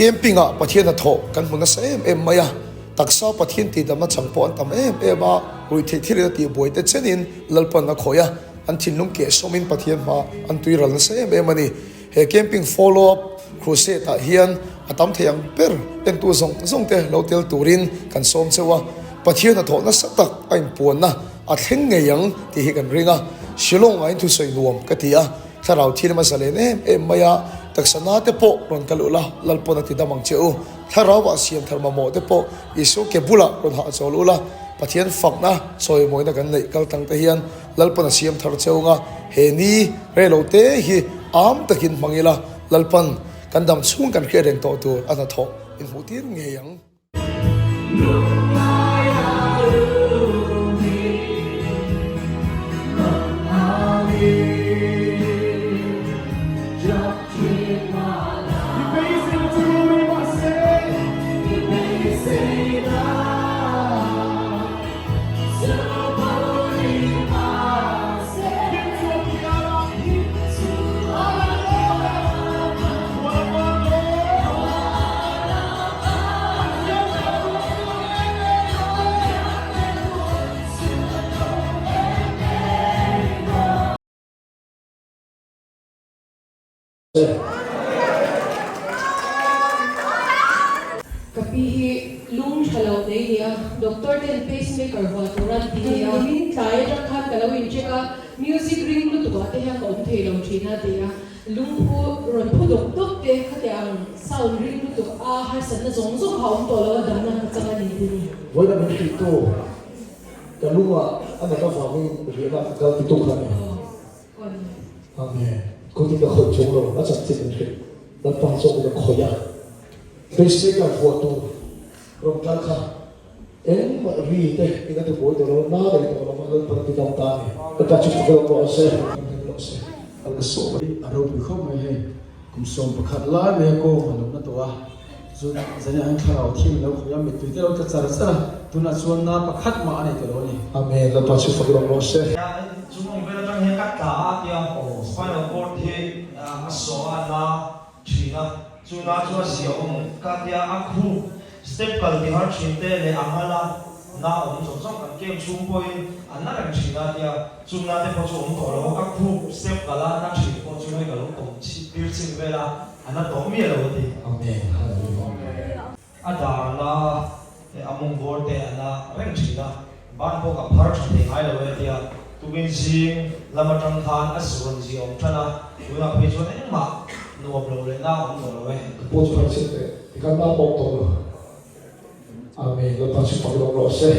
Camping ah Pathian hnathawh kan hmu nasa em em mai a, taksa Pathian tihdamna chang pawh an tam em em a, ruihtheih thil in a tihbuai te chenin Lalpan a khawih a, an thinlung kehsawmin Pathian hma an tuiral nasa em em a ni. He camping follow up crusade ah hian a tam thei ang ber entu zawng zawng te lo tel turin kan sawm cheu a, Pathian hnathawh nasa tak a inpuanna a thleng ngei ang tih hi kan ring a, Shillong ah in thusawi nuam ka ti a, thlarau thil a zalen em em mai a, taksa na te pawh rawn kal ulh a, Lalpawn a ti dam ang che u, thlarau ah siam thar mamawh te pawh Isua ke bulah rawn hahchawl ulh a, Pathian fakna chawimawina kan neih kal tang te hian Lalpan a siam thar cheu nga, he ni rei lo te hi am takin hmang ila, Lalpan kan dam chhung kan hriat reng tawh tur a hnathawh in hmuh tir ngei ang. Ka pi hi lung tha lo nei nia, doctor ten pacemaker vuah tur an ti nia. Nimin tlai atang khan ka lo in check a, music ring lutuk ah te hian ka awm thei lo thin a ti a, lungphu rawn phu dawk dawk te khatiang ang sound ring lutuk a harsatna zawng zawng kha a awm tawh lo a damna ka chang a ni ti ni. Vawiin min tihtu ka lungah a nat avangin riahna ka kal ti tuk a ni. Amen. Kut in ka khawih chung lo, a chanchin min hrilh. Lalpa zawk in a khawih a. Pacemaker vuah tur rawn kal kha engmah ri te in a ti buai tawh lo, na nei tawh lo a Lalpan a ti dam ta a ni. Lalpa chu fak rawh rawh se. Amen rawh se. Ka sawm a ropui khawp mai hei. Kum 11 lai mai a kawng a lo na tawh a. Chu zan an thlarau thim lo khawih a, mittui te lo tla char char a, tunah chuan na pakhat mah a nei ta lo a ni. Amen, Lalpa chu fak rawh rawh se. Chung awm vel atang hian ka tla a tia spinal cord hi a saw a na thin a, chu na chu a zia awm ka tia a khup step kal ti har thin te leh a ngal a na awm zawng zawng kan kem chhung pawhin a na reng thin a tia chung na te pawh chu awm tawh lo a ka khup step kal a na thin pawh chu hei ka lo tawm tir chin vel a. A na tawh miah lo a ti. Amen. Hallelujah. A dar a na a, a mawngvawr te a na reng thin a, ban pawh ka phar tha thei ngai lo e tia tukin zing lam atang khan a rawn zia awm tan a, tunah phei chuan engmah nuam lo leh na awm tawh lo e. Ka pawh chu phar chhiat teh, tikhan na pawm tawh lo. Amen. Lalpa chu fak lawm rawh se.